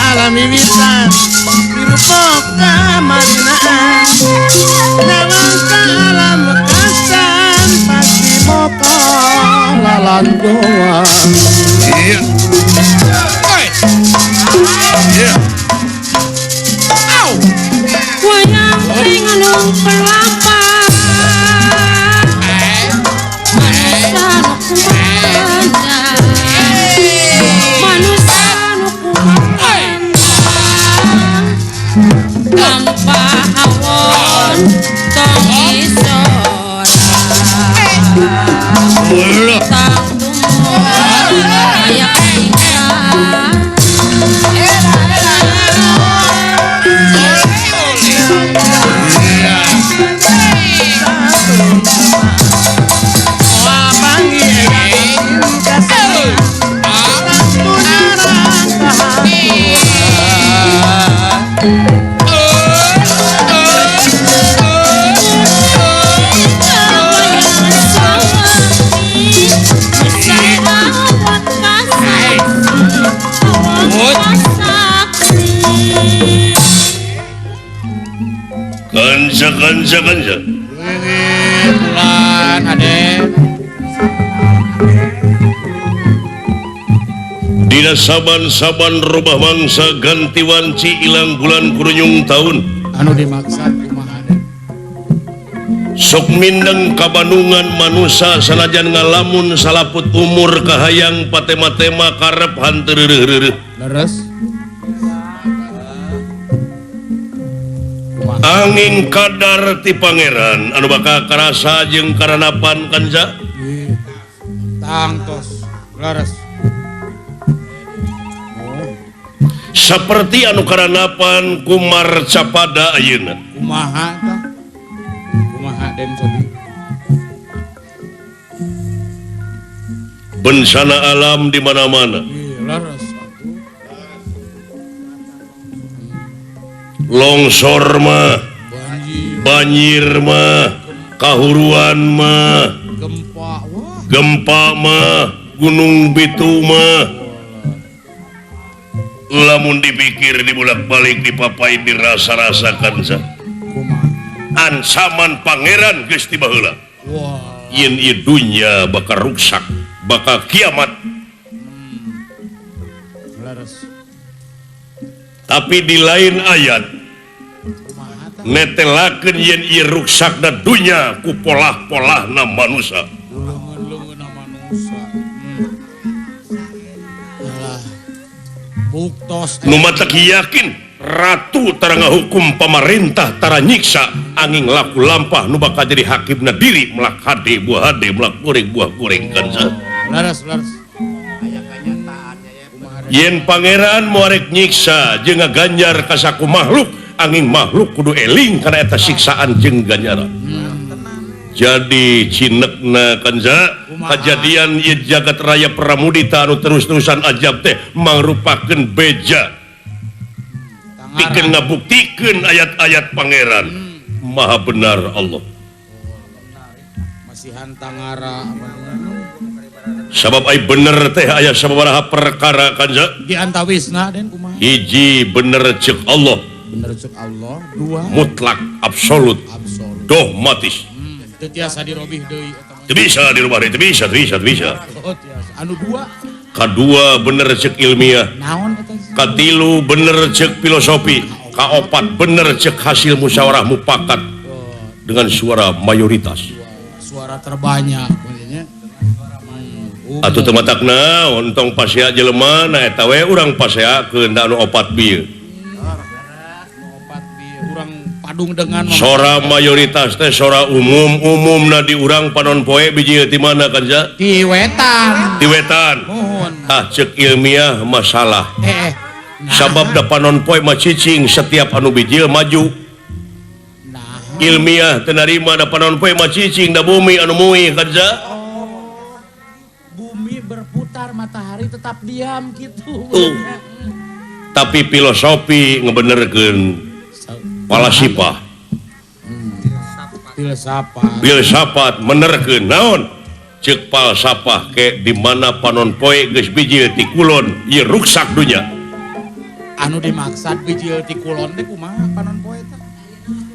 Alam wiwitan dirupa kamarinaan nawang ka alam kasan pasti moko lalandoan. Iya. Iya. Au. Wayang ring nung pelapa. Manusa nu kumandang. Manusa nu kumandang. Tanpa awon tong isora. Tang tumon aya ingkang. Kanca kanca kanca. Bulan ade. Dina saban-saban robah mangsa ganti wanci ilang bulan kurunyung tahun. Anu dimaksad kumaha ade? Sok mindeng kabanungan manusa sanajan ngalamun salaput umur kahayang patema-tema karep hanteu reureuh-reureuh. Leres. Angin kadar ti pangeran anu bakal karasa jeung karanapan kanca tangtos leres seperti anu karanapan kumar capada ayeuna kumaha tah kumaha Den Sobi bencana alam di mana-mana leres atuh longsor mah banjir mah kahuruan mah gempa mah gunung bitu mah lamun dipikir dibulak-balik dipapai dirasa-rasakan sa ancaman pangeran geus ti baheula yen ieu dunya bakal ruksak bakal kiamat. Tapi di lain ayat netelakeun yen ieu ruksakna dunya ku polah-polahna manusa. Leungeun-leungeunna manusa. Alah. Buktos nu matak yakin ratu tara ngahukum pamarentah tara nyiksa angin laku lampah nu bakal jadi hakimna diri melak hade buah hade melak goreng buah goreng kan sa. Leres leres. Yen pangeran moarek nyiksa jeung ngaganjar ka saku makhluk angin makhluk kudu eling kana eta siksaan jeung ganjaran. Jadi cinekna kanza kajadian ieu jagat raya Pramudita anu terus-terusan ajab teh mangrupakeun beja pikeun ngabuktikeun ayat-ayat pangeran maha benar Allah. Masihan tangara sabab ai bener teh aya sababaraha perkara kanza di antawisna den kumaha hiji bener ceuk Allah bener ceuk Allah dua mutlak absolut absolut dogmatis teu tiasa dirobih deui eta mah teu bisa dirubah deui teu bisa teu bisa teu bisa oh tiasa anu dua kadua bener ceuk ilmiah naon eta katilu bener ceuk filosofi kaopat bener ceuk hasil musyawarah mufakat dengan suara mayoritas suara terbanyak maksudnya atuh teu matak naon tong pasea jelema na eta we urang paseakeun da anu opat bieu. Opat bieu urang padung dengan sora mayoritas teh sora umum umumna di urang panon poe biji ti mana kanca? Di wetan. Di wetan. Muhun. Tah ceuk ilmiah masalah. Nah. Sabab da panon poe mah cicing setiap anu bijil maju. Nah. Ilmiah teu narima da panon poe mah cicing da bumi anu muih kanca. Bumi berputar. berputar, matahari tetap diam gitu. Tuh. Tapi filosofi ngebenerkeun falasifah. Filsafat. Filsafat menerkeun naon? Ceuk falsafah ke di mana panon poe geus bijil ti kulon ieu ruksak dunya. Anu dimaksad bijil ti kulon teh kumaha panon poe teh?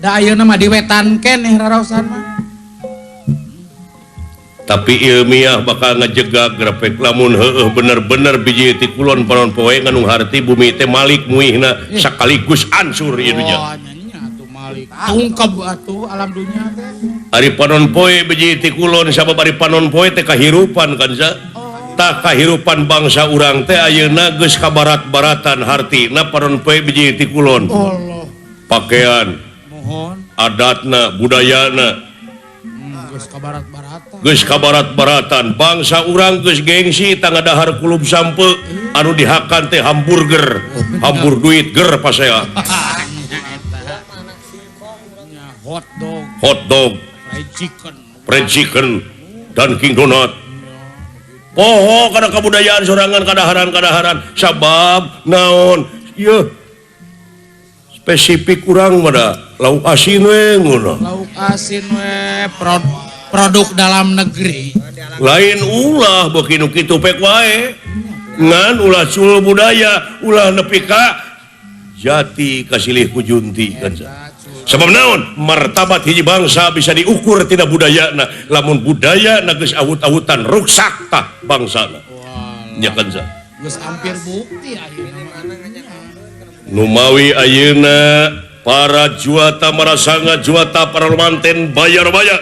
Da ayeuna mah di wetan keneh raraosan mah. Tapi ilmiah bakal ngejegak grepek lamun heueuh bener-bener biji ti kulon panon poe nganu harti bumi teh malik muihna sekaligus ansur ieu dunya. Oh nya atuh malik. Tungkeb atuh alam dunya teh. Ari panon poe biji ti kulon sabab ari panon poe teh kahirupan kan sa. Tah kahirupan bangsa urang teh ayeuna geus ka barat-baratan hartina panon poe biji ti kulon. Allah. Pakaian, mohon, adatna, budayana geus ka barat-baratan. Geus ka barat-baratan bangsa urang geus gengsi tangadahar kulub sampe anu dihakan teh hamburger, hambur duit ger pasea. Hot dog, hot dog, fried chicken, dan king donut. Poho kana kabudayaan sorangan kadaharan-kadaharan sabab naon ieu spesifik urang mah lauk asin we ngono. Lauk asin we produk dalam negeri. Lain ulah beuki nu kitu pek wae. Ngan ulah cul budaya, ulah nepi ka jati kasilih ku junti kan. Sabab naon? Martabat hiji bangsa bisa diukur tina budayana. Lamun budayana geus awut-awutan ruksak tah bangsana. Nya kan sa. Geus hampir bukti ayeuna. Numawi ayeuna para juata marasanga juata para manten bayar-bayar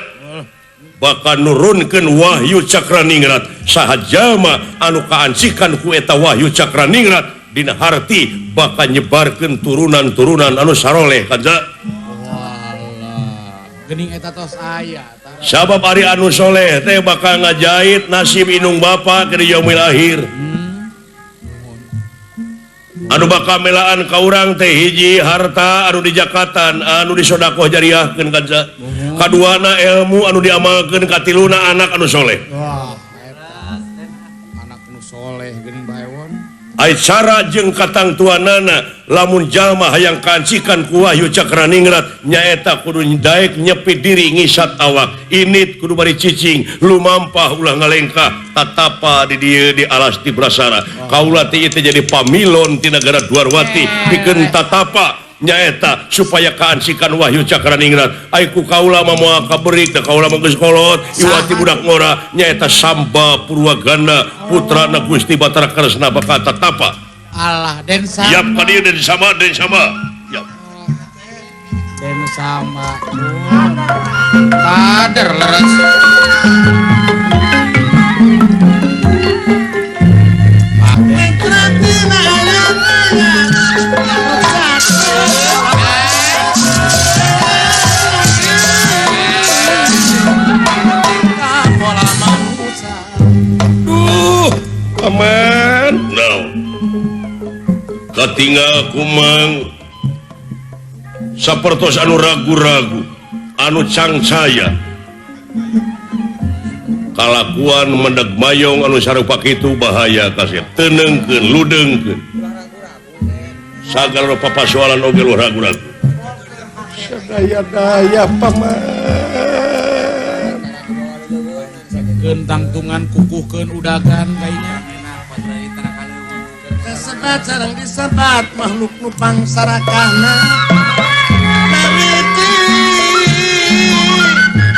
bakal nurunkeun Wahyu Cakraningrat saha jalma anu kaancikan ku eta Wahyu Cakraningrat dina harti bakal nyebarkeun turunan-turunan anu saroleh kanza. Walah geuning eta tos aya tah. Sabab ari anu soleh teh bakal ngajait nasib indung bapa ke yaumil akhir. Anu bakal melaan ka urang teh hiji harta anu dijakatan anu disodakoh jariahkeun kanza. Kaduana ilmu anu diamalkeun, katiluna anak anu soleh. Wah eta anak nu soleh geuning baewon. Ai cara jeung katangtuanana lamun jalma hayang kaancikan ku Wahyu Cakraningrat nyaeta kudu daek nyepi diri ngisat awak init kudu bari cicing lumampah ulah ngalengkah tatapa di dieu di alas di Brasara. Kaula teh ieu teh jadi pamilon ti nagara Dwarwati pikeun tatapa nyaeta supaya kaancikan Wahyu Cakraningrat. Ai ku kaula mah moal kaberik da kaula mah geus kolot iwati budak ngora nyaeta Samba Purwaganda putrana Gusti Batara Kresna bakal tatapa. Allah den sama. Yap ka dieu den sama den sama. Yap. Den sama. Kader leres. Duh, aman. No. Katinggal kumang sapertos anu ragu-ragu, anu cangcaya. Kalakuan mendeg mayong anu sarupa kitu bahaya kasih. Teunengkeun, ludeungkeun. Sagala rupa pasoalan oge lu ragu-ragu. Sadaya-daya paman. Gentangtungan kukuhkeun udagan kayaknya. Kasebat sareng disebat makhluk nu pangsarakana. Kawiti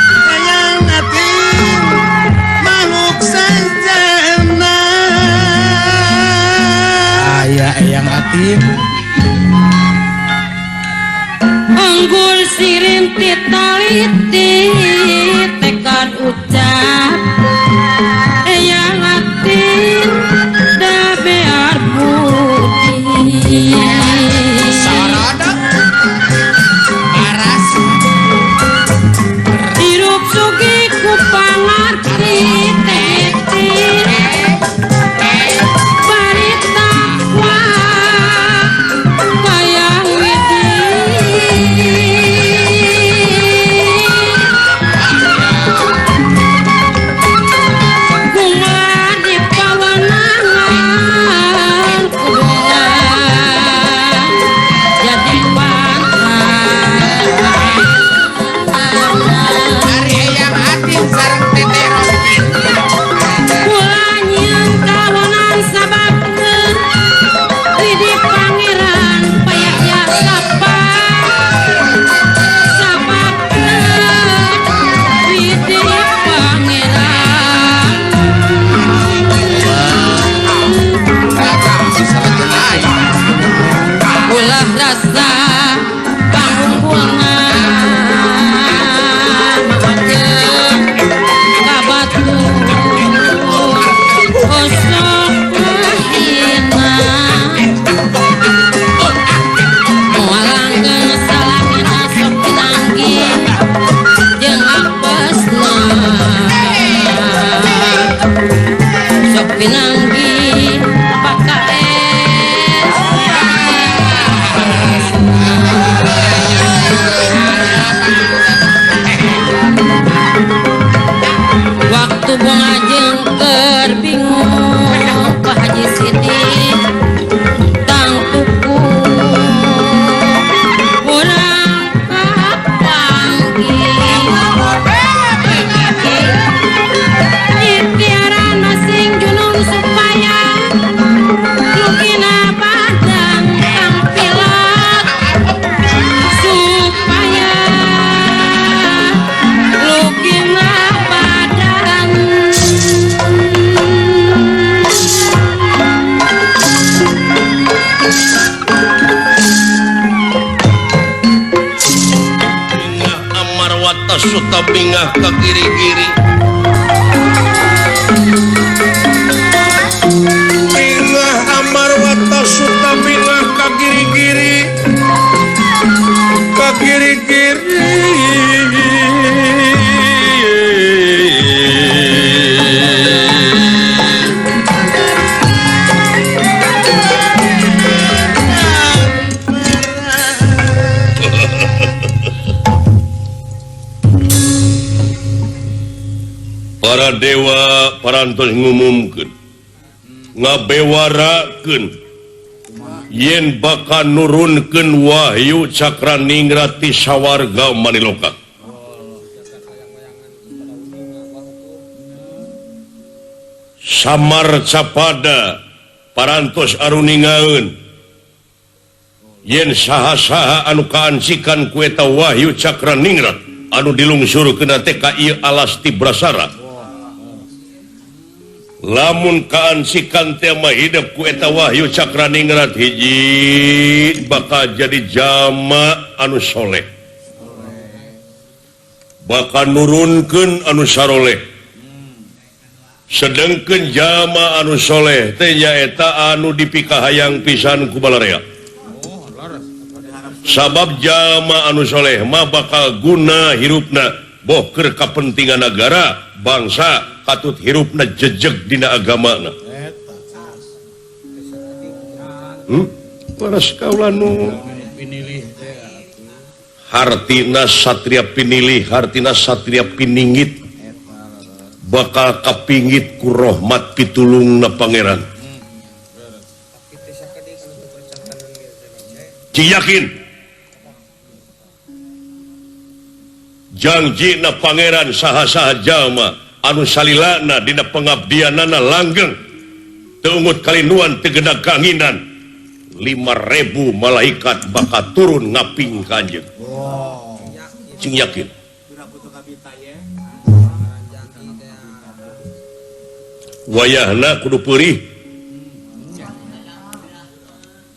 hayang ating makhluk sanjana. Aya eyang ating. Anggur sirintit taliti tekan ucap eyang atin da bear putih. Sarada aras hirup sugi ku pangarti teti bari takwa kaya widi. Suta bingah ka kiri-kiri. Bingah Amarwata Suta bingah ka kiri-kiri. Ka kiri-kiri. Para dewa parantos ngumumkeun ngabewarakeun yen bakal nurunkeun wahyu cakraningrat ti sawarga maniloka. Samar capada parantos aruningaeun yen saha-saha anu kaancikan ku eta wahyu cakraningrat anu dilungsurkeun teh ka ieu alas Tibrasara. Lamun kaancikan teh mah hidup ku eta wahyu cakraningrat hiji bakal jadi jama anu soleh, bakal nurunkeun anu saroleh. Sedengkeun jama anu soleh teh nyaeta anu dipikahayang pisan ku balarea. Sabab jama anu soleh mah bakal guna hirupna boh keur kapentingan negara, bangsa, katut hirupna jejeg dina agamana. Paras kaula nu hartina satria pinilih, hartina satria piningit bakal kapingit ku rahmat pitulungna pangeran. Cing yakin jangjina pangeran saha-saha jalma anu salilana dina pengabdianana langgeng teu ungut kalinuan teu genag kanginan 5.000 malaikat bakal turun ngaping ka anjeun. Cing yakin. Wayahna kudu peurih.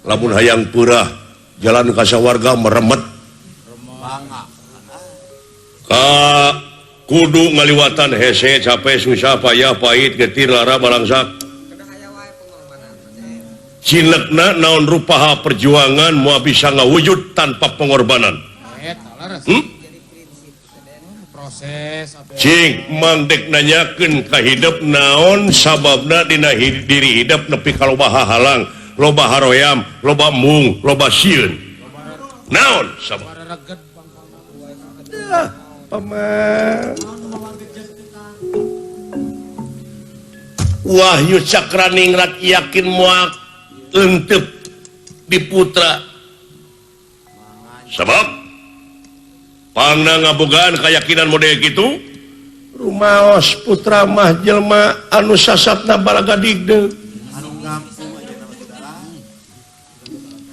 Lamun hayang peurah jalan ka sawarga meremet. Ka kudu ngaliwatan hese capek susah payah pahit getir lara balangsak. Cilekna naon rupaha perjuangan moal bisa ngawujud tanpa pengorbanan. Cing mang dek nanyakeun ka hidup naon sababna dina diri hidup nepi ka loba hahalang, loba haroyam, loba mung, loba sieun. Naon sabab? Paman. Wahyu cakraningrat yakin moal entep di putra. Sebab pangna ngabogaan keyakinan model gitu rumaos putra mah jelma anu sasatna balaga digdeug.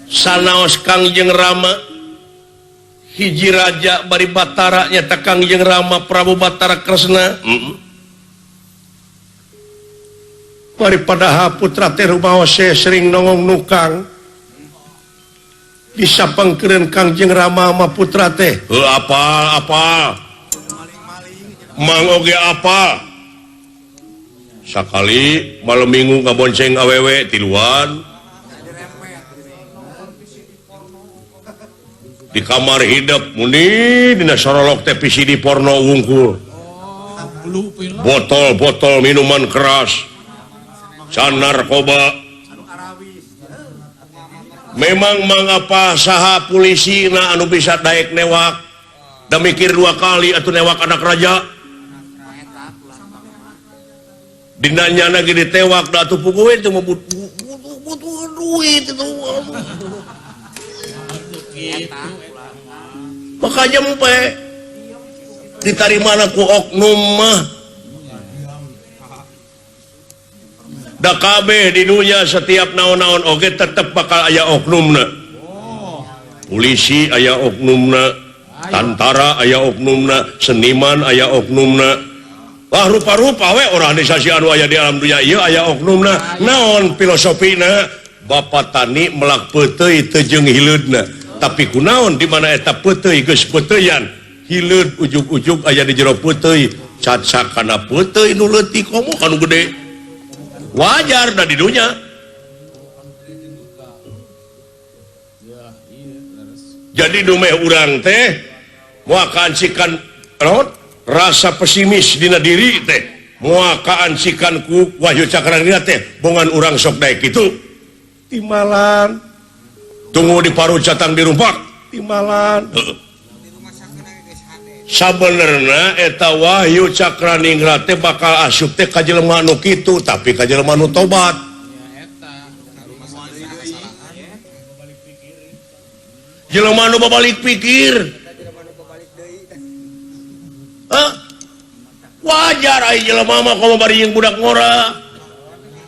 Sanaos Kangjeng Rama hiji raja bari Batara nyata Kangjeng Rama Prabu Batara Kresna. Bari padahal putra teh rumaos sering nongong nukang disapangkeun Kangjeng Rama mah putra teh. Heuh apal apal. Mang oge apal. Sakali malam minggu ngabonceng awewe tiluan. Di kamar hidup muni dina sorolok teh PCD porno wungkul. Botol-botol minuman keras. Can narkoba. Memang mangapa saha polisi na anu bisa daek newak da mikir dua kali atuh newak anak raja. Dina nyana ge ditewak da atuh puguh teh mah butuh duit itu. Maka jempe ditarimana ku oknum mah. Da kabeh di dunia setiap naon-naon oge tetep bakal aya oknumna. Polisi aya oknumna, tantara aya oknumna, seniman aya oknumna. Wah rupa-rupa we organisasi anu aya di alam dunia ieu aya oknumna. Naon filosofina? Bapak tani melak peuteuy teu jeung hileudna. Tapi kunaon di mana eta peuteuy geus peuteuyan Hileud ujug-ujug aya di jero peuteuy cacak kana peuteuy nu leutik komo kanu gede wajar da di dunya. Jadi dumeh urang teh moal kaancikan rasa pesimis dina diri teh moal kaancikan ku Wahyu Cakraningrat teh bongan urang sok daek kitu timalan tunggu di paru catang dirumpak timalan. Sabenerna eta Wahyu Cakraningrat teh bakal asup teh ka jelema nu kitu tapi ka jelema nu tobat. Jelema nu babalik pikir. Hah? Wajar ai jelema mah komo bari jeung budak ngora.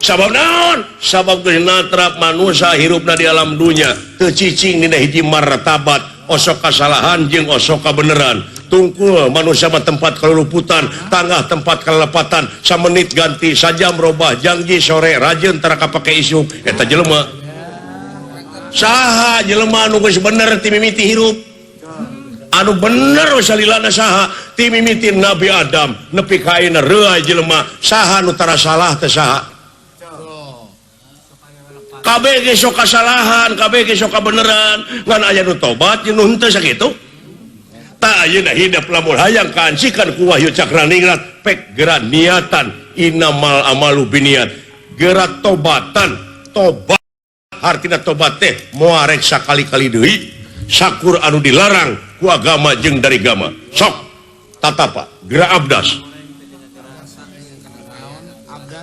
Sabab naon? Sabab geus natrap manusia hirupna di alam dunya teu cicing dina hiji martabat osok kasalahan jeung osok kabeneran. Tungkul manusia mah tempat keluluputan, tangah tempat kelepatan, samenit ganti, sajam robah, janji sore rajin tara kapake isuk eta jelema. Saha jelema anu geus bener ti mimiti hirup? Anu bener salilana saha? Ti mimiti Nabi Adam nepi ka ayeuna reuay jelema, saha nu tara salah teh saha? Kabeh ge sok kasalahan, kabeh ge sok kabeneran, ngan aya nu tobat jeung nu henteu sakitu. Tak ayeuna hidup lamun hayang kaancikan ku Wahyu Cakraningrat pek geura niatan innamal amalu biniat geura tobatan tobat hartina tobat teh moal rek sakali-kali deui sakur anu dilarang ku agama jeung dari gama sok tatapa geura abdas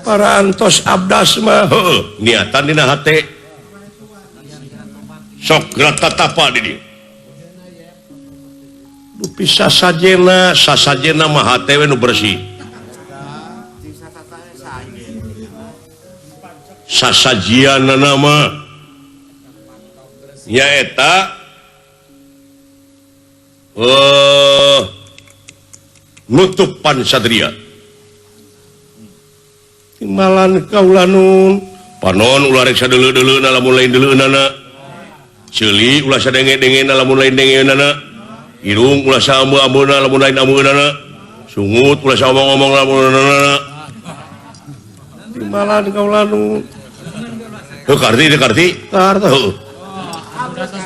para antos abdas mah heueuh niatan dina hate sok geura tatapa di dieu dupi sasajena sasajena mah hate we nu bersih sasajianna mah nyaeta nutup pansadria timbalan kaula nun panon ulah rek sadeuleu-deuleuna lamun lain deuleuneunana ceuli ulah sadenge-dengena lamun lain dengeunana irung ulah saameu-ameuna lamun lain ameunana sungut ulah saomong-omong lamun lain timbalan kaula nun heuh karti teh karti kartu heuh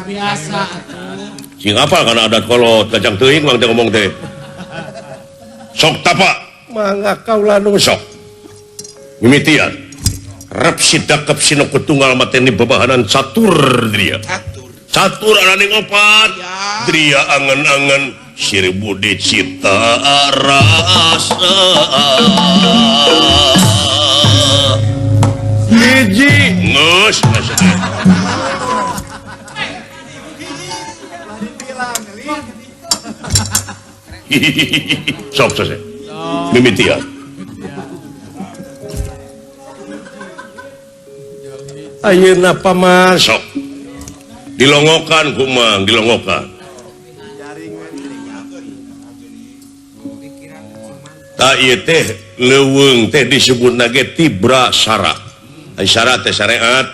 biasa atuh sing apal kana adat kolot kacang teuing mang teh ngomong teh sok tapa mangga kaula nun sok mimitian rep sidakep sinoko tunggal mateni bebahanan catur dria catur araning opat dria angen-angen sir budi cita rasa hiji geus sok sok mimitian ayeuna pamasok dilongokan kumang dilongokan ta ieu teh leuweung teh disebutna ge tibra sara ai sara teh syariat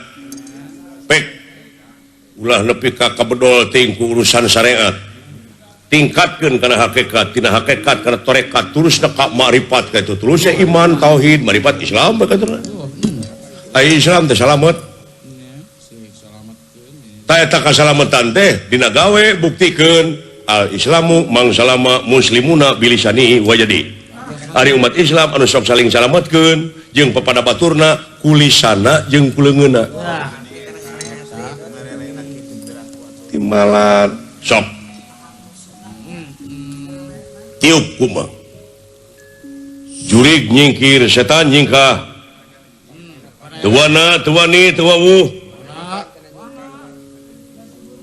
pek ulah nepi ka kabedol teuing ku urusan syariat tingkatkeun kana hakikat tina hakikat kana tarekat terusna ka makrifat ka itu terus iman tauhid makrifat Islam ka itu ai Islam teh salamet ta eta kasalametan teh dina gawe buktikeun al islamu mangsalama muslimuna bilisanihi wa jadi ari umat Islam anu sok saling salametkeun jeung papada baturna kulisana jeung kuleungeuna timbalan sok tiup kumaha jurig nyingkir setan nyingkah tuwana tuwani tuwawu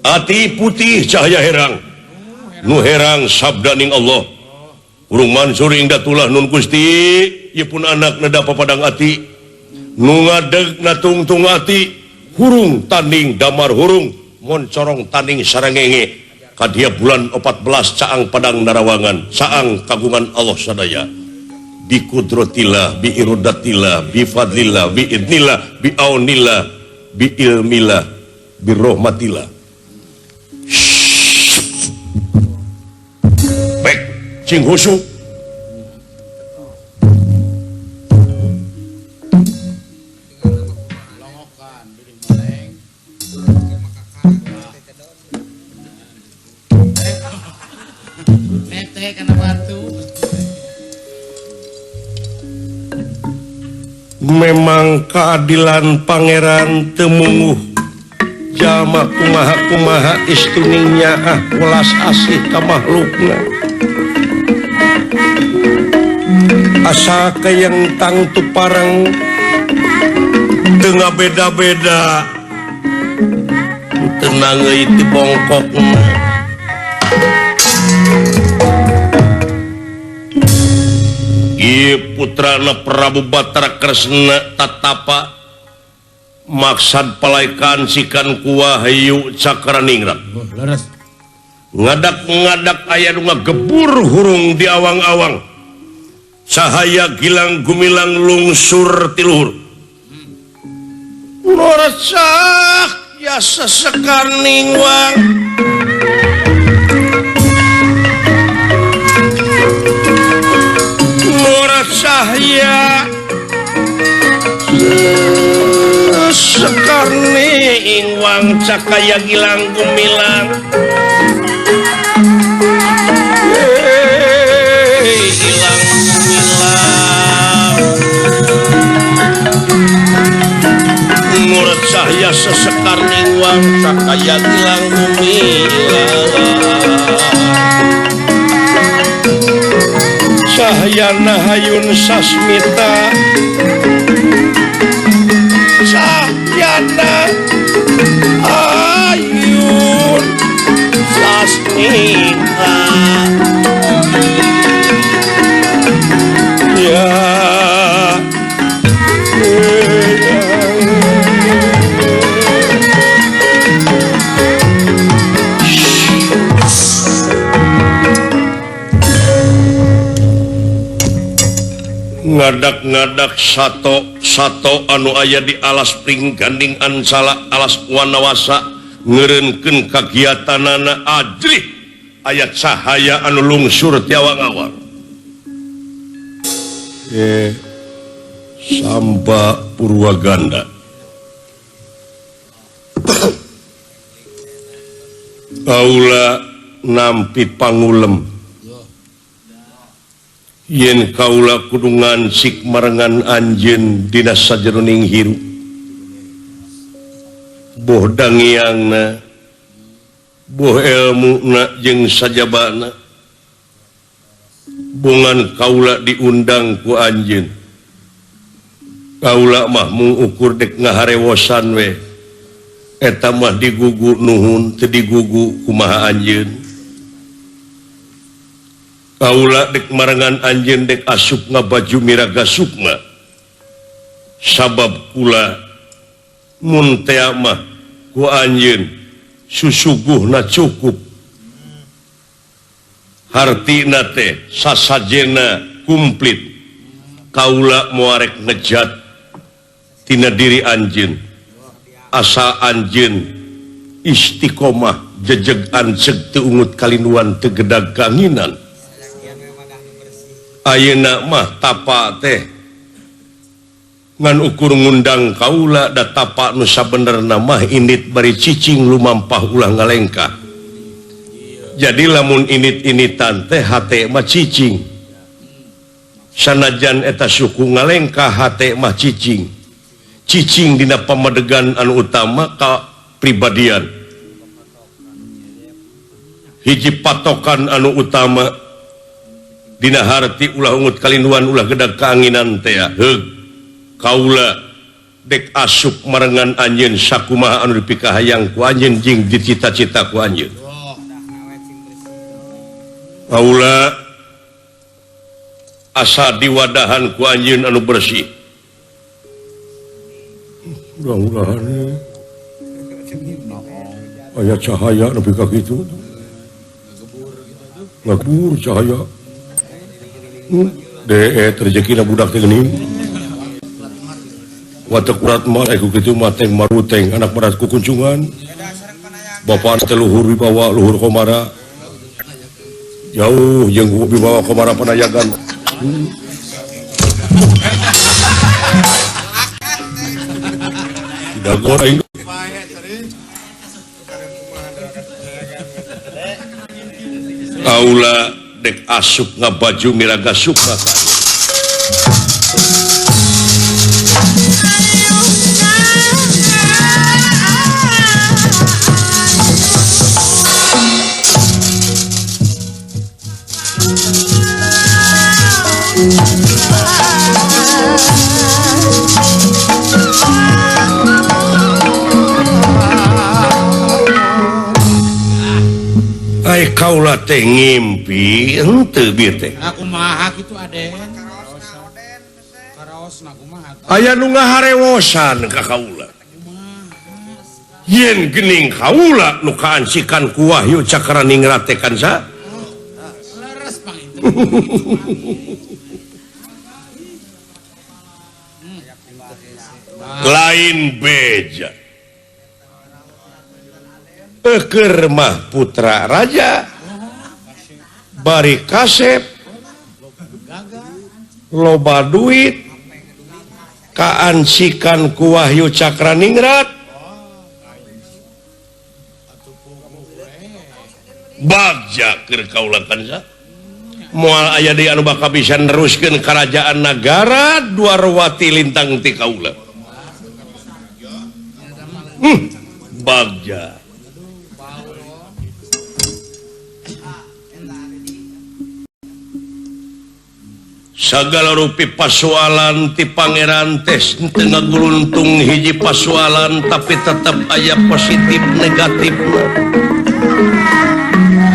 ati putih cahaya herang nu herang sabdaning Allah urung mansur ing datulah nun Gusti ieu pun anak neda papadang ati nu ngadeg natungtung ati hurung tanding damar hurung moncorong tanding sarengenge kadia bulan 14 caang padang narawangan caang kagungan Allah sadaya bi kudratillah bi irodatillah bi fadlillah bi idnillah bi aunillah bi ilmillah bi rahmatillah. Cing husuk. Memang keadilan pangeran temunguh jama kumaha-kumaha istuningnya ah welas asih ka makhlukna asa kayang tangtu parang teu ngabeda-beda teu nangeui ti bongkokna. Ieu putrana Prabu Batara Kresna tatapa maksad palaikan sikan ku Wahyu Cakraningrat. Ngadak-ngadak aya nu ngagebur hurung di awang-awang. Cahaya gilang gumilang lungsur ti luhur. Norecak ya sesekar ningwang. Cahya sekar ningwang cakaya gilang gumilang. Gilang gumilang murad cahya sesekar ningwang cakaya gilang gumilang. Cahyana hayun sasmita cahyana hayun sasmita ya. Ngadak-ngadak sato-sato anu aya di alas Pringganding Ancala alas Wanawasa ngeureunkeun kagiatanana ajrih aya cahaya anu lungsur ti awang-awang. Samba Purwaganda kaula nampi pangulem yen kaula kudu ngancik marengan anjeun dina sajeroning hirup boh dangiangna boh elmuna jeung sajabana bongan kaula diundang ku anjeun kaula mah mung ukur dek ngaharewosan we eta mah digugu nuhun teu digugu kumaha anjeun. Kaula dek marengan anjeun dek asup ngabaju miraga sukma sabab kula mun tea mah ku anjeun susuguhna cukup hartina teh sasajena kumplit kaula moarek ngejat tina diri anjeun asa anjeun istiqomah jejeg anceg teu ungut kalinduan teu gedag kanginan. Ayeuna mah tapa teh ngan ukur ngundang kaula da tapa nu sabenerna mah indit bari cicing lumampah ulah ngalengkah. Jadi lamun indit-inditan teh hate mah cicing. Sanajan eta suku ngalengkah hate mah cicing. Cicing dina pamadegan anu utama ka pribadian. Hiji patokan anu utama dina harti ulah ungut kalinduan ulah gedag kaanginan teh heug kaula dek asup marengan anjeun sakumaha anu dipikahayang ku anjeun jeung dicita-cita ku anjeun. Kaula asa diwadahan ku anjeun anu bersih. Mudah-mudahan aya cahaya nepi ka kitu. Ngagebur cahaya. De rezekina budak teh geuning. Watek urat mah ku kitu mah teng maruteng anak marat ku kuncungan. Bapak teh luhur wibawa luhur komara. Jauh jeung wibawa komara panayagan. Dagor aing. Kaula dek asup ngabaju miraga sukma. Ai kaula teh ngimpi henteu bieu teh. Kumaha kitu Aden? Karaosna kumaha? Aya nu ngaharewosan ka kaula. Yen geuning kaula nu kaancikan ku Wahyu Cakraningrat teh kansa. Leres panginten. Lain beja. Eukeur mah putra raja bari kasep loba duit kaancikan ku Wahyu Cakraningrat bagja keur kaula kansa moal aya deui anu bakal bisa neruskeun karajaan nagara Dwarwati lintang ti kaula. Bagja sagala rupi pasualan ti pangeran tes teu ngaguluntung hiji pasualan tapi tetep aya positif negatif.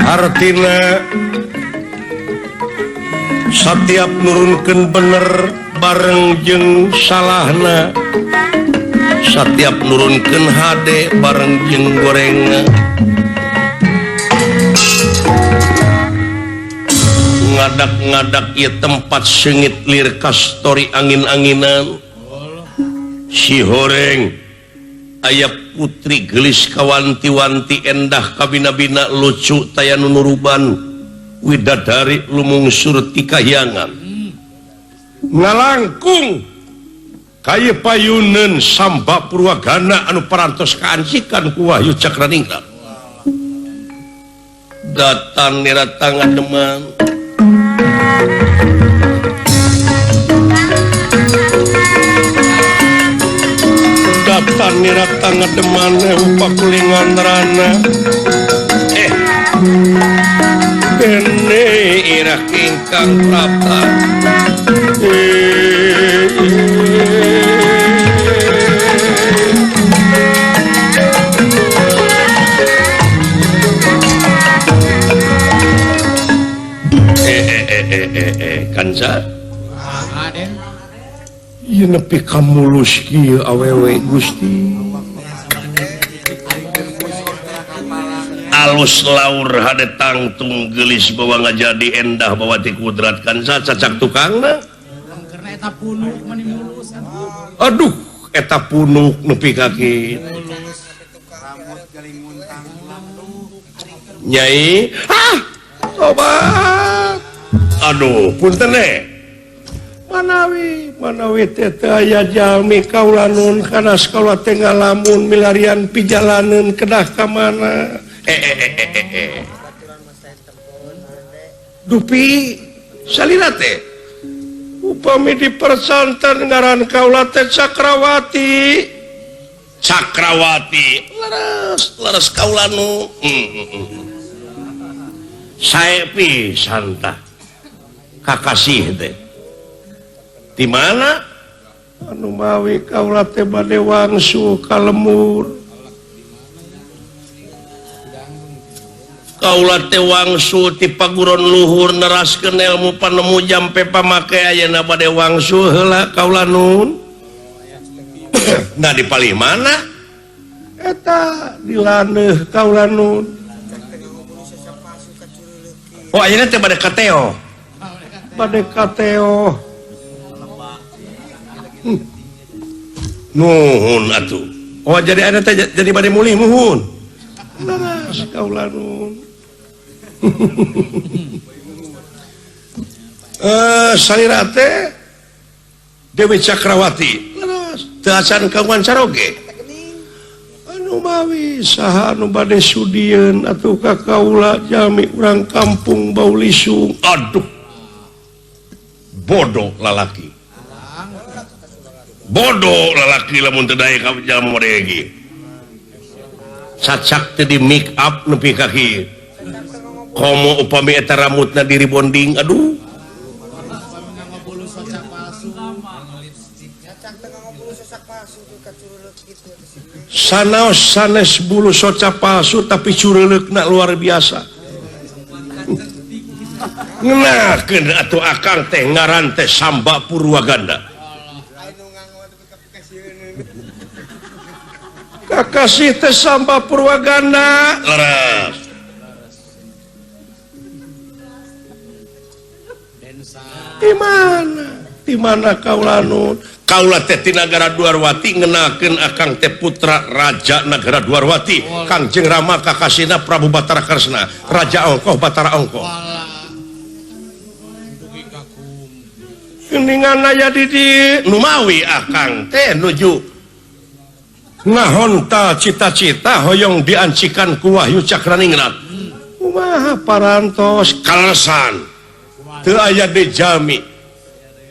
Hartina satiap nurunkeun bener bareng jeung salahna, satiap nurunkeun hade bareng jeung gorengna. Ngadak-ngadak ieu tempat seungit lir kastori angin-anginan. Si horeng aya putri geulis kawanti-wanti endah kabina-bina lucu taya nu nuruban widadari lumungsur ti kahyangan. Ngalangkung kaya payuneun Samba Purwagana anu parantos kaancikan ku Wahyu Cakraningrat. Datang niratang ademan. Datang niratang ademan pakulingan rana. Dene irah ingkang prapta. Kanca. Ieu nepi ka mulus kieu awewe Gusti. Alus laur hade tangtung geulis bawa ngajadi endah bawa ti kudrat kanca cacak tukangna. Karena eta punuk mani mulus atuh. Aduh, eta punuk nepi ka kieu. Nyai, ah, tobat. Aduh, punten manawi manawi teh teu aya jalmi kaula nun kana kaula teh ngalamun milarian pijalaneun kedah ka mana. Dupi salila teh upami dipersanten ngaran kaula teh Cakrawati. Cakrawati leres leres kaula nu. Sae pisan tah kakasih teh. Di mana? Anu mawi kaula teh bade wangsu ka lemur. Kaula teh wangsu ti paguron luhur neraskeun ilmu panemu jampe pamake ayeuna bade wangsu heula kaula nun. Nah di palih mana? Eta di laneuh kaula nun. Oh ayeuna teh bade kateo. Bade kateo. Nuhun atuh. Oh jadi ada teh jadi bade mulih muhun. Leres kaula nun. Salira teh Dewi Cakrawati leres teu acan kagungan caroge anu mawi saha anu bade sudieun atuh ka kaula jalmi urang kampung Baulisung. Aduh bodoh lalaki, bodoh lalaki lamun teu daek ka jalma mode ge cacak teh di make up nepi ka kieu komo upami eta rambutna di rebonding. Aduh sanaos sanes bulu soca palsu tapi cureuleukna luar biasa. Ngenakeun atuh akang teh ngaran teh Samba Purwaganda. Kakasih teh Samba Purwaganda leres. Di mana? Di mana kaula nun? Kaula teh ti nagara Dwarwati ngenakeun akang teh putra raja nagara Dwarwati Kangjeng Rama kakasihna Prabu Batara Kresna Raja Ongkoh Batara Ongkoh. Geningan aya di dieu numawi akang teh nuju ngahontal cita-cita hoyong diancikan ku Wahyu Cakraningrat. Kumaha parantos kalesan teu aya di jalmi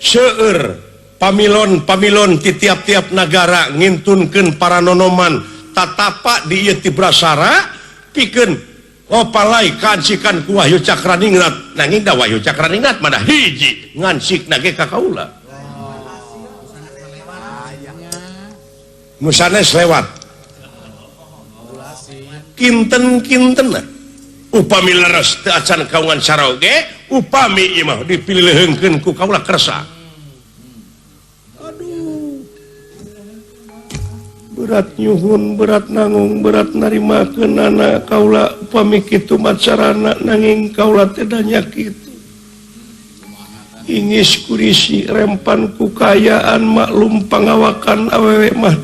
seueur pamilon-pamilon ti tiap-tiap nagara ngintunkeun para nonoman tatapa di ieu Tibrasara pikeun opalai kancikan ku Wahyu Cakraningrat. Nanging da Wahyu Cakraningrat mah hiji ngancikna ge ka kaula nu sanes lewat kinten-kintenna upami leres teu acan kaungan caroge upami ieu mah dipileuheungkeun ku kaula kersa. Aduh berat nyuhun berat nanggung berat narimakeunana kaula upami kitu macarana nanging kaula teh da kitu ingis kurisi rempan ku kayaan maklum pangawakan awewe mah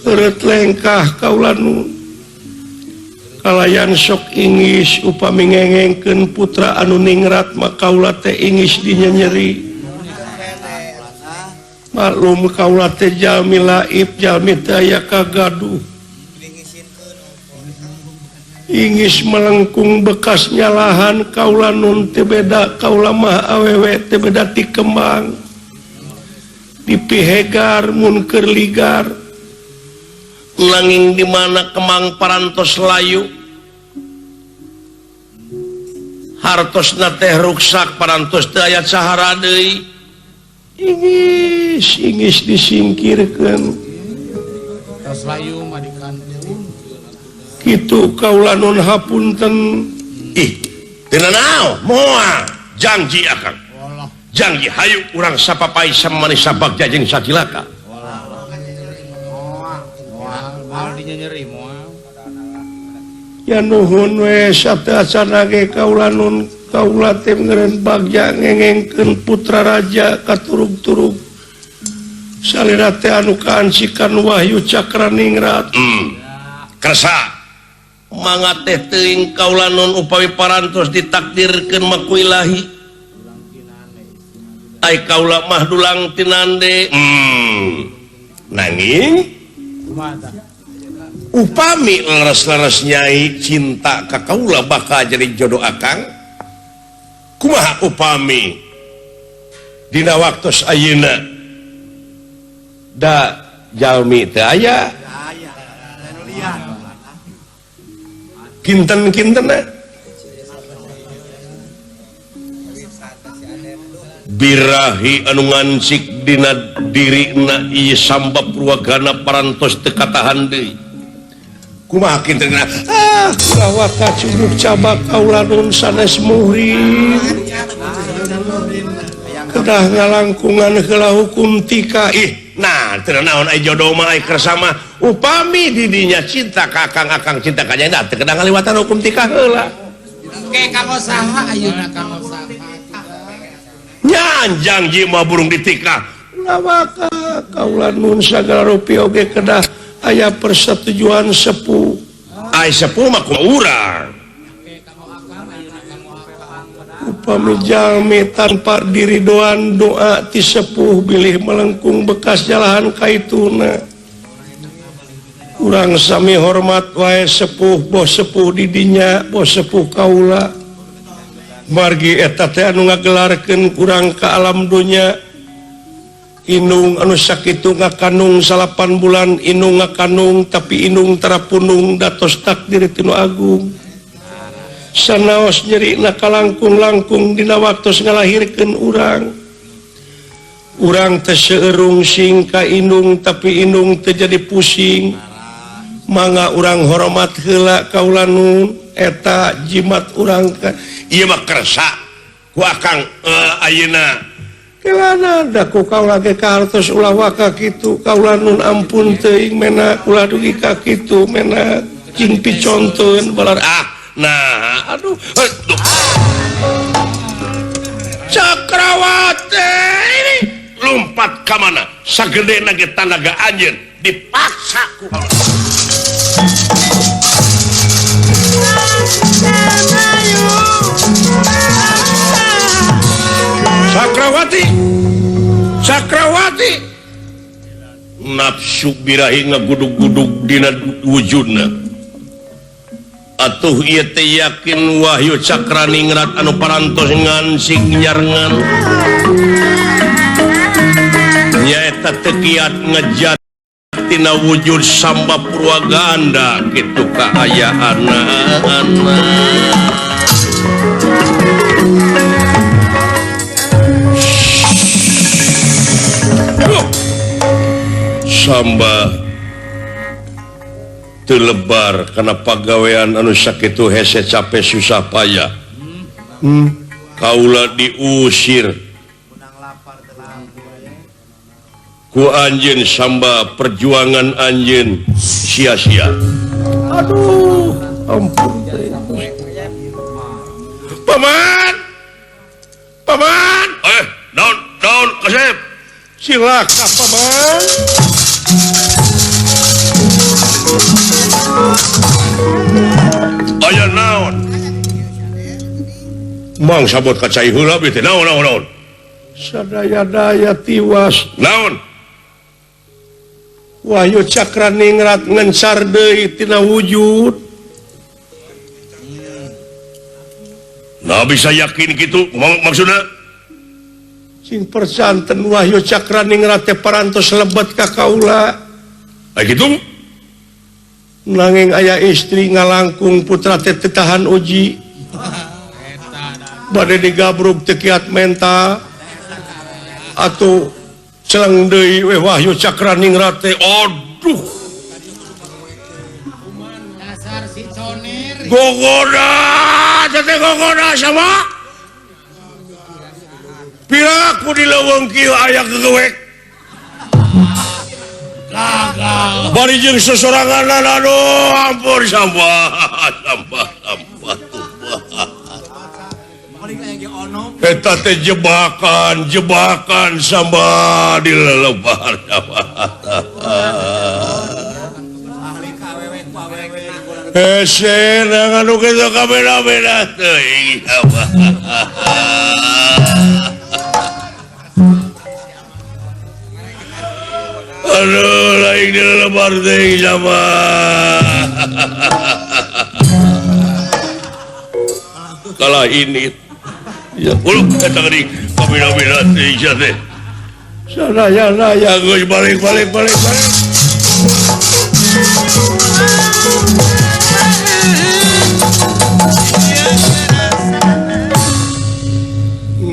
eureut lengkah kaula nu kalayan sok ingis upami ngengengkeun putra anu ningrat mah kaula teh ingis dinyenyeri maklum kaula teh jalmi laib jalmi teu aya kagaduh ingis melengkung bekas nyalahan kaula nun teu beda kaula mah awewe teu beda ti kembang dipihegar mun keur ligar nanging di mana kemang parantos layu hartosna teh ruksak parantos teu aya cahara deui ingis ingis disingkirkeun tos layu mah dikantun kitu kaula nun hapunten. Ih teu nanaon moal janji akang janji hayu urang sapapai samanisa bagja jeung sacilaka. Ya nuhun we sateuacan ge kaula nun kaula teh ngeureun bagja ngengengkeun putra raja katurug-turug salira teh anu kaancikan Wahyu Cakraningrat. Kersa mangga teh teuing kaula nun upami parantos ditakdirkeun mah ku ilahi ai kaula mah dulang tinande. Nanging upami leres-leres nyai cinta ka kaula bakal jadi jodoh akang kumaha upami dina waktos ayeuna da jalmi teu aya kinten-kintenna birahi anu ngancik dina dirina ieu Samba Purwagana parantos teu katahan deui. Kumaha kintenna ah ulah waka cubuk cabak kaula nun sanes muhrim kedah ngalangkungan heula hukum tika. Ih nah teu naon ai jodoh mah ai kersa mah upami di dinya cinta ka akang-akang cinta ka nyai teu kedah ngaliwatan hukum tika heula. Oke kanggo saha ayeuna kanggo saha nyanjang mah burung ditikah ulah waka kaula nun sagala rupi oge kedah aya persetujuan sepuh. Ai sepuh mah kumaha urang Upami jalmi tanpa diridoan doa ti sepuh bilih melengkung bekas jalahan kaituna. Urang sami hormat wae sepuh boh sepuh di dinya boh sepuh kaula. Margi eta teh anu ngagelarkeun kurang ka alam dunya. Inung anu sakitu ngakanung 8 bulan inung ngakanung tapi inung tara punung datos takdir ti nu agung. Sanaos nyerina kalangkung-langkung dina waktos ngalahirkeun urang. Urang teh seueurung sing ka indung tapi indung teh jadi pusing. Mangga urang hormat heula kaula nun eta jimat urang ka ieu mah kersa ku akang ayeuna. Kelana da ku kaula ge kahartos ulah waka kitu kaula nun ampun teuing mena ulah dugi ka kitu mena cing piconteun balar ah. Nah, aduh, aduh. Cakrawati ini lompat ka mana? Sagede nage tanaga anjeun dipaksa ku Allah. Cakrawati, Cakrawati, nafsu birahi ngagudug-gudug dina wujudna. Atuh ieu teh yakin Wahyu Cakraningrat anu parantos ngansing nyarengan nyaeta teu kiat ngejat tina wujud Samba Purwaganda kitu kaayaanana. Samba lebar karena pagawean anu sakitu hese capek susah payah. Kaula diusir ku anjeun Samba perjuangan anjeun sia-sia. Aduh, ampun. Paman, paman, naon naon kasep. Cilaka paman. Aya naon? Mang sabot ka cai heula teh naon naon naon. Sadaya-daya tiwas. Naon? Wahyu Cakraningrat ngencar deui tina wujud. Nah bisa yakin kitu maksudna? Sing percanten Wahyu Cakraningrat teh parantos lebet ka kaula. Ai kitu? Nanging aya istri ngalangkung putra teh teu tahan uji. Bade digabrug teu kiat menta. Atuh celeng deui we Wahyu Cakraningrat teh. Aduh. Dasar si conir. Gogoda, teh gogoda sama. Piraku di leuweung kieu aya gegewek. Gagal. Bari jeung sesorangan aduh ampun sampah sampah sampah tuh. Eta teh jebakan jebakan samba di lelebar. Hese anu kitu kabeh-beda teuing. Aduh, lain di lelebar teuing sama. Kalah ini. Ya, uluk eta geuning kabeh-beda teuing sia teh. Sadaya-daya geus balik balik balik balik.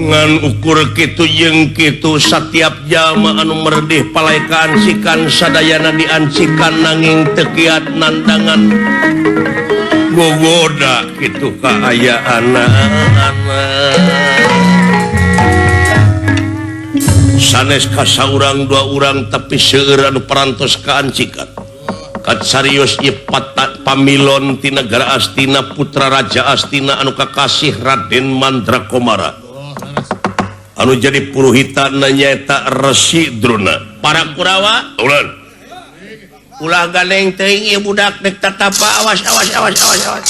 Ngan ukur kitu jeung kitu satiap jalma anu meredih palaikaan sikan sadayana diancikan nanging teu kiat nandangan gogoda kitu kaayaanana. Sanes ka saurang dua urang tapi seueur anu parantos kaancikan. Katsarios ieu pamilon ti nagara Astina putra Raja Astina anu kakasih Raden Mandrakomara. Anu jadi puruhitana nyaeta Resi Drona. Para Kurawa, ulah. Ulah gandeng teuing ieu budak dek tatapa awas awas awas awas awas.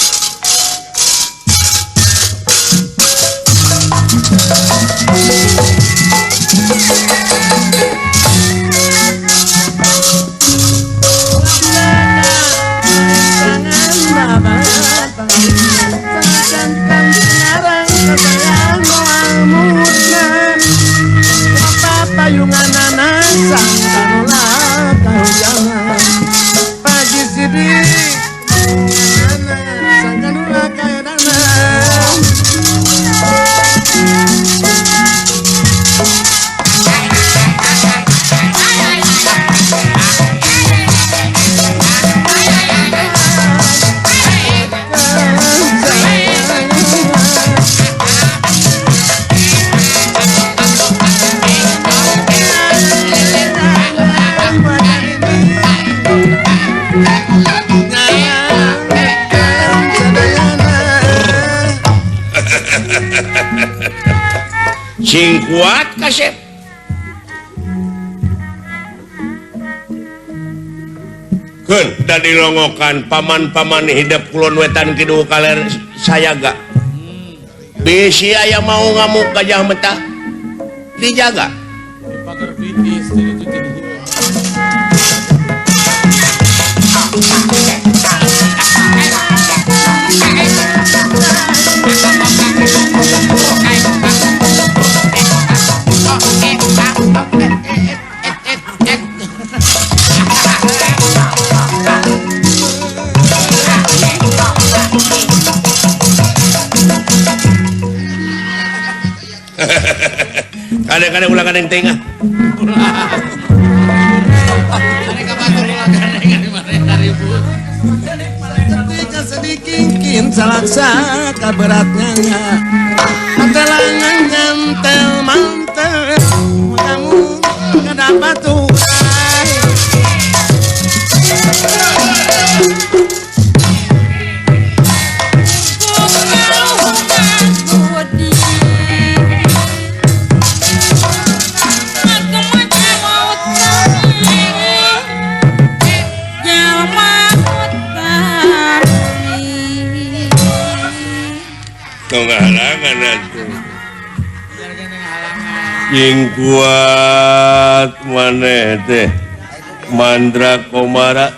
Sing kuat kasep. Keun da dilongokan paman-paman hidep kulon wetan kidul kaler sayaga. Bisi aya mau ngamuk Gajah Meta dijaga. Kadang-kadang ulah kadang tengah. Ketika sedikit salaksa kaberatnya mantelangan nyentel mantel kamu kedapat turai. Halangan atuh. Sing kuat maneh teh Mandra Komara.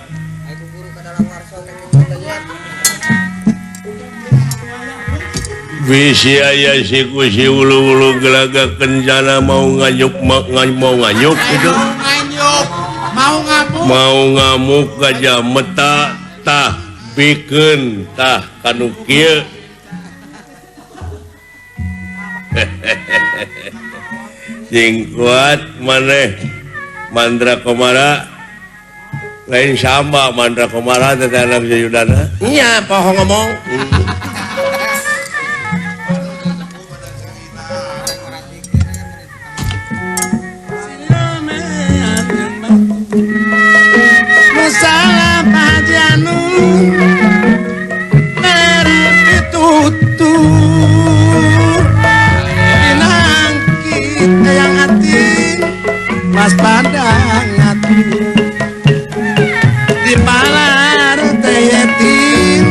Bisi aya siku si ulu-ulu gelaga kencana mau nganyuk mau nganyuk gitu. Mau ngamuk Gajah Meta tah bikeun tah kanu kieu. Sing kuat maneh Mandra Komara lain sama Mandra Komara teh anak Jayudana. Nya poho ngomong. Masalah pajanu waspada ngati di palar teyetin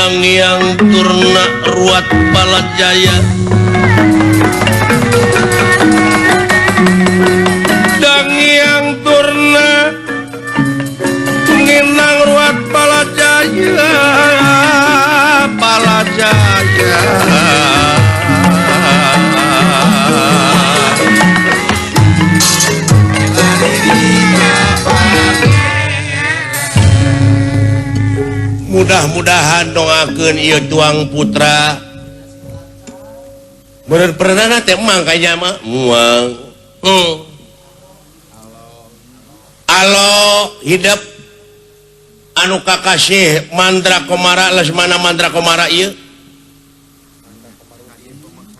Danghyang Turna Ruat Balajaya. Danghyang Turna nginang Ruat Balajaya, Balajaya. Mudah-mudahan doakeun ieu tuang putra. Bener pernah teh emang kayaknya mah muang. Alo hidup anu kakasih Mandra Komara Lesmana Mandra Komara ieu.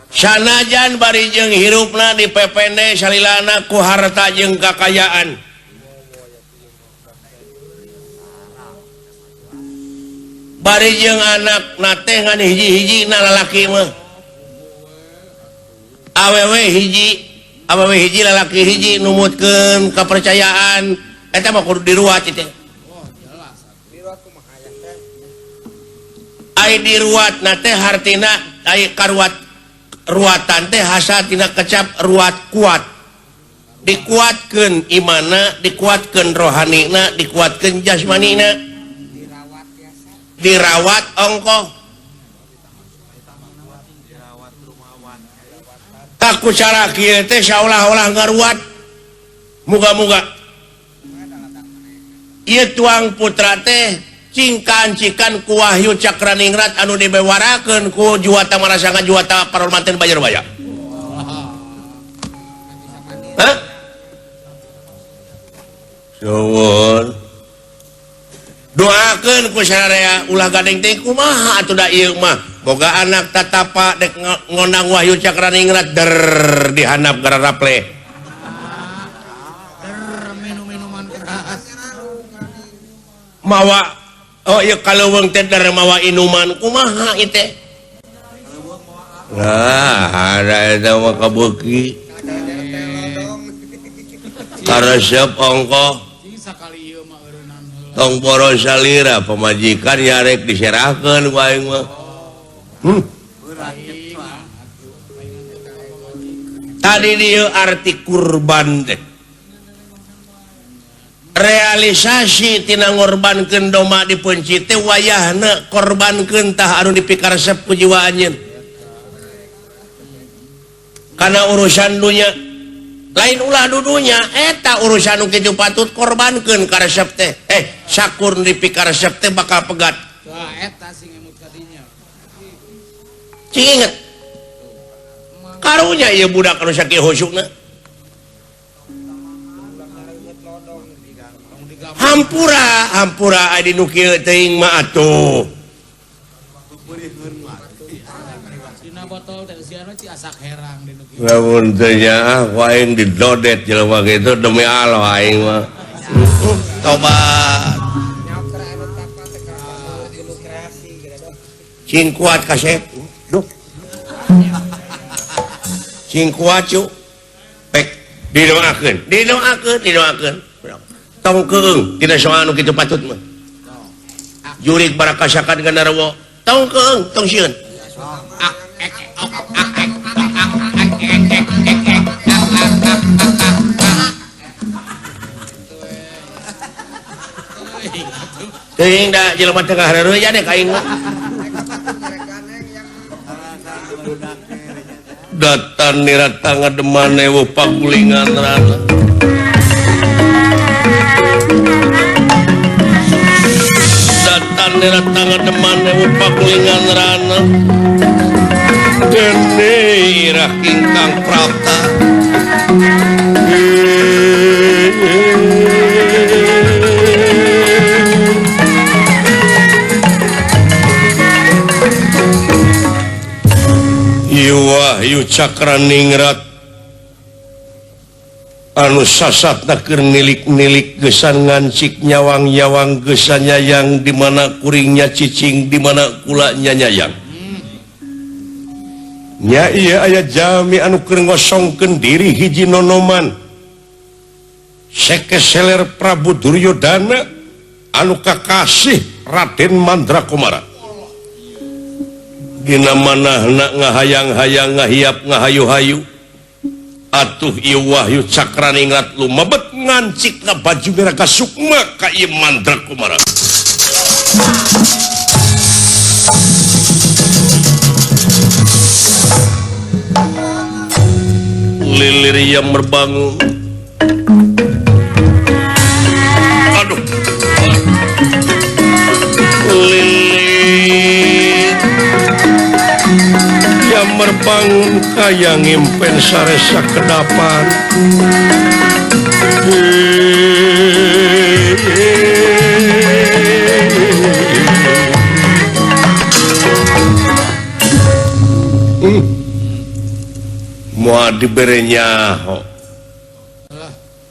Sanajan bari jeung hirupna di PPN salilana ku harta jeung kakayaan. Bari jeung anak nate ngan hiji-hiji na lalaki mah. Awewe hiji, awewe hiji lalaki hiji numutkeun kepercayaan eta mah kudu diruat ieu teh. Ai diruat na teh hartina ai karuat ruatan teh hasa tina kecap ruat kuat. Dikuatkeun imana, dikuatkeun rohanina, dikuatkeun jasmanina. Dirawat ongkoh taku cara kieu teh saolah-olah ngaruat. Muga-muga ieu tuang putra teh cingkan-cikan ku Wahyu Cakraningrat anu dibewarakeun ku Juwata Marasanga Juwata Parolmanten Banjarbaya. Hah? Suwun. Doakeun ku sararea ulah gadeng teh kumaha atuh da ieu mah boga anak tatapa dek ngondang Wahyu Cakraningrat der dihandap gararaple. Der minum-minuman keras. Mawa oh ieu kaleuweung teh der mawa inuman kumaha ieu teh. Lah ada eta mah kabeuki. Karesep ongkoh. Tong poro salira pemajikan yarek diserahkeun ku aing mah. Tadi dieu arti kurban teh. Realisasi tina ngorbankeun domba dipeunci teh wayahna korbankeun tah anu dipikaresep ku jiwa anjeun. Kana urusan dunya lain ulah dudunya eta urusan nu kitu patut korbankeun karesep teh. Sakur dipikaresep teh bakal pegat. Wah eta sing emut ka dinya. Cing inget. Karunya ieu budak anu sakieu husukna. Hampura, hampura adi nu kieu teuing mah atuh. Dina botol teh eusian mah asak herang di nu kieu. Lamun teu nyaah ku aing didodet jelema kitu demi Allah aing mah. Tobat. Cing kuat kasep. Duh. Cing kuat cu. Pek didoakeun, didoakeun, didoakeun. Tong keung tina soal anu kitu patut mah. Jurik barakasakan gandarwo. Tong keung, tong sieun. Teuing da jelema tengah hareureun deh ka aing mah. Datan nirata ngademan ewu pagulingan rana. Datan nirata ngademan ewu pagulingan rana. Dene irah ingkang prapta. Wahyu Cakraningrat anu sasatna keur nilik-nilik gesan ngancik nyawang-nyawang gesan nyayang di mana kuringnya cicing di mana kulanya nyayang. Nya ieu aya jalmi anu keur ngosongkeun diri hiji nonoman sekeseler Prabu Duryodana anu kakasih Raden Mandra Komara. Dina manahna ngahayang-hayang ngahiap ngahayu-hayu atuh ieu Wahyu Cakraningrat lumebet ngancikna baju merah ka sukma ka ieu Mandra Kumara. Lilir yang merbangun. Aduh. Lilir yang merbangun kaya ngimpen saresa kedapan. Moal dibere nyaho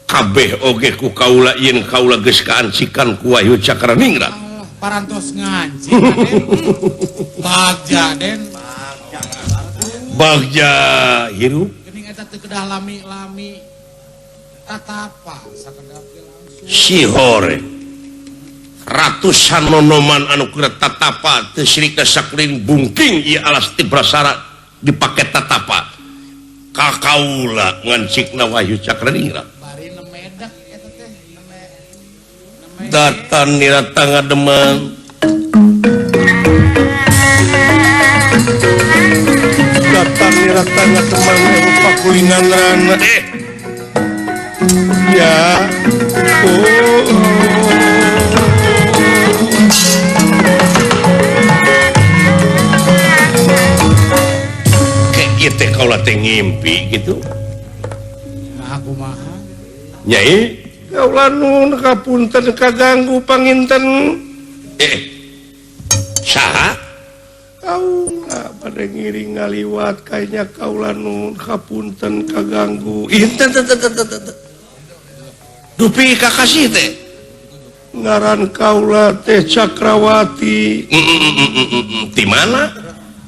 kabeh oge ku kaula yen kaula geus kaancikan ku Wahyu Cakraningrat. Parantos ngancik bagja Den. Bagja hirup geuning eta teu kedah lami-lami tatapa sakedap ge langsung. Sihore ratusan nonoman anu keur tatapa teu sirikna sakuring bungking ieu alas Tibrasara dipake tatapa. Kakaula ngancikna Wahyu Cakraningrat. Bari nemedak eta teh neme datan nirata ngademan. Datan nirata ngademan rupa kulingan rana. Ya. Oh. Teh kaula teh ngimpi gitu. Nah, kumaha? Nyai, kaula nun kapunten kaganggu panginten. Saha? Kaula bade ngiring ngaliwat kayaknya kaula nun kapunten kaganggu. Inten dupi kakasih teh. Ngaran kaula teh Cakrawati. Di mana?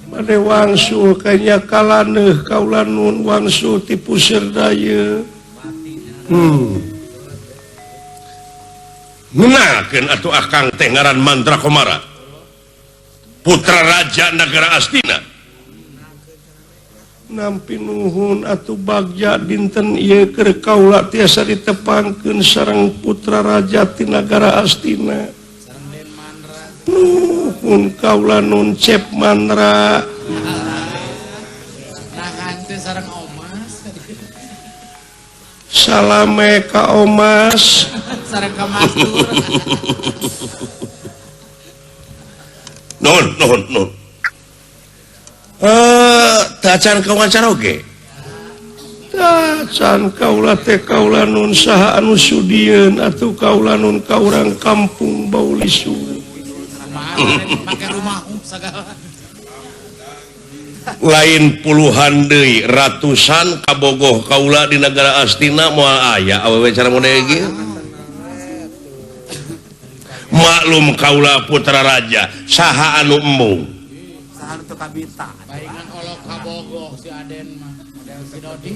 Bade wangsul kayaknya kalaneuh kaula nun wangsul ti puseur daya. Ngenakeun atuh akang teh ngaran Mandra Komara, putra raja negara Astina. Nampi nuhun atuh bagja dinten ieu keur kaula tiasa ditepangkeun sareng putra raja ti nagara Astina. Nuhun kaula nun Cep Mandra. Sareng omas. Salame ka omas. Sareng ka mastur. Nuhun, nuhun, nuhun. Tacan kawancara oge. Tacan kaula teh kaula nun saha anu sudieun atuh kaula nun ka urang kampung Baulisu. Make rumah sagala. Lain puluhan deui ratusan kabogoh kaula di negara Astina moal aya awewe cara model kieu. Maklum kaula putra raja saha anu embung. Saha anu teu kabita. Baingan olok kabogoh si Aden mah model si Dodi.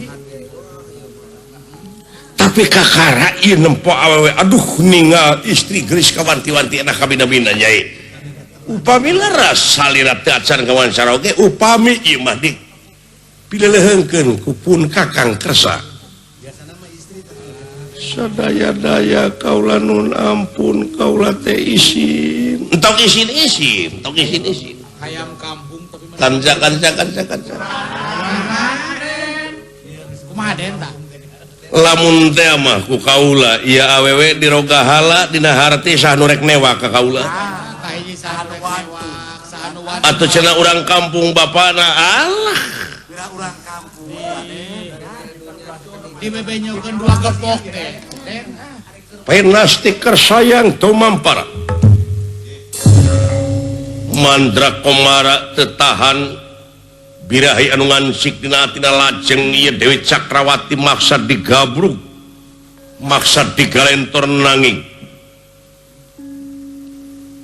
Tapi kakara ieu nempo awewe aduh ningal istri geus kawanti-wanti enak kabina-bina nyai. Upami leras salira teu acan kawawancara oge upami ieu mah di pilelehengkeun ku pun Kakang Kersa. Sadaya-daya kaula nun ampun kaula teh isin. Entong isin-isin, entong isin-isin. Hayam kampung tapi kanca kanca kanca kanca. Kumaha Den tah? Lamun teh mah ku kaula ieu awewe dirogahala dina harti saha nu rek newak ka kaula. Atau cenah urang kampung bapana alah urang kampung dibebenyokeun dua gepok teh. Penasti kersayang tumampara. Mandra Komara tetahan birahi anu ngansik dina atina lajeng ieu Dewi Cakrawati maksa digabrug maksa digalentor nanging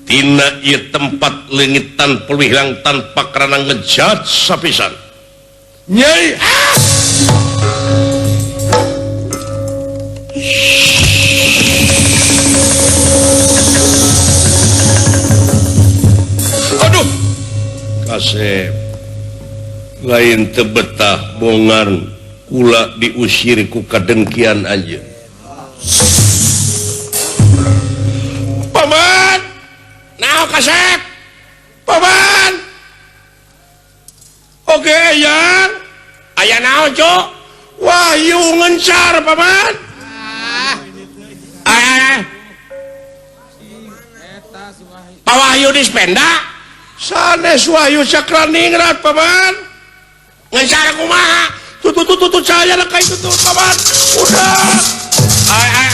tina ieu tempat leungitan peluihlang tanpa karana ngejat sapisan. Nyai aduh Kasep lain tebetah bongan kula diusir ku kadengkian anjeun. Paman, naon Kasep? Paman. Oke, yang aya naon, Cok? Wahyu ngencar, Paman. Ah. Pak Wahyu Dispenda? Sanes Wahyu Cakraningrat, Paman. Ngencar kumaha? Tuh tuh tuh tuh cahaya ka itu tuh, Paman. Udah. Ay ay